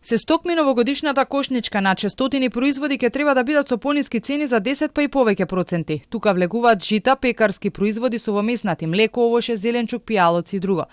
Се стокми новогодишната кошничка на 600 производи ќе треба да бидат со пониски цени за 10 па и повеќе проценти. Тука влегуваат жита, пекарски производи со вомеснати млеко, овоше, зеленчук, пијалоци и друго.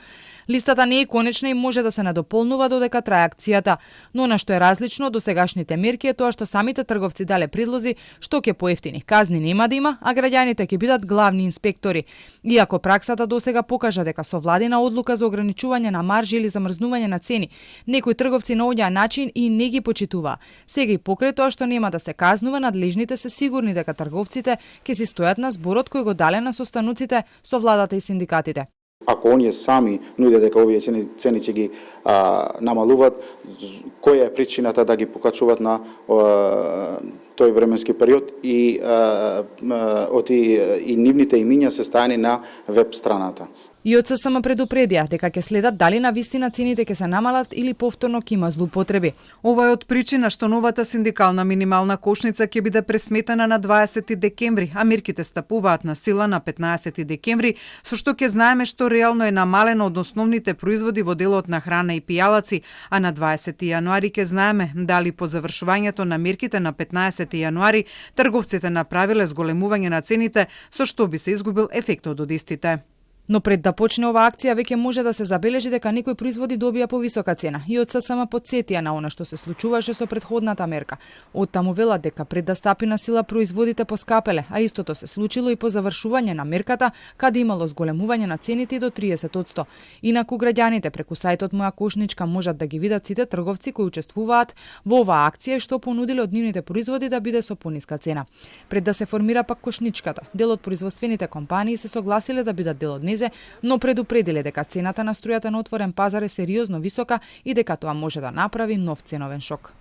Листата не е конечна и може да се надополнува додека трае акцијата, но на што е различно од досегашните мерки е тоа што самите трговци дале предлози што ќе поевтини. Казни нема да има, а граѓаните ќе бидат главни инспектори. Иако праксата досега покажа дека со владина одлука за ограничување на маржи или замрзнување на цени, некои трговци наоѓаа начин и не ги почитуваа. Сега и покрај тоа што нема да се казнува, надлежните се сигурни дека трговците ќе си стојат на зборот кој го дале на состануците со владата и синдикатите. Ако оние сами нудат дека овие цени ќе ги намалуваат, која е причината да ги покачуваат на тој временски период и нивните имиња се стајани на веб страната. И од ССМ предупредија дека ќе следат дали на вистина цените ќе се намалат или повторно ќе има злоупотреби. Ова е од причина што новата синдикална минимална кошница ќе биде пресметана на 20 декември, а мерките стапуваат на сила на 15 декември, со што ќе знаеме што реално е намалено од основните производи во делот на храна и пијалаци, а на 20 јануари ќе знаеме дали по завршувањето на мерките на 15 јануари трговците направиле зголемување на цените, со што би се изгубил ефектот од истите. Но пред да почне ова акција веќе може да се забележи дека некои производи добија повисока цена и од ССМ потсетија на она што се случуваше со претходната мерка. Од таму велат дека пред да стапи на сила производите поскапеле, а истото се случило и по завршување на мерката, каде имало зголемување на цените до 30%. Инаку граѓаните преку сајтот Моја кошничка можат да ги видат сите трговци кои учествуваат во оваа акција што понудиле од нивните производи да биде со пониска цена. Пред да се формира пак кошничката, дел од производствените компании се согласиле да бидат дел од но предупредиле дека цената на струјата на отворен пазар е сериозно висока и дека тоа може да направи нов ценовен шок.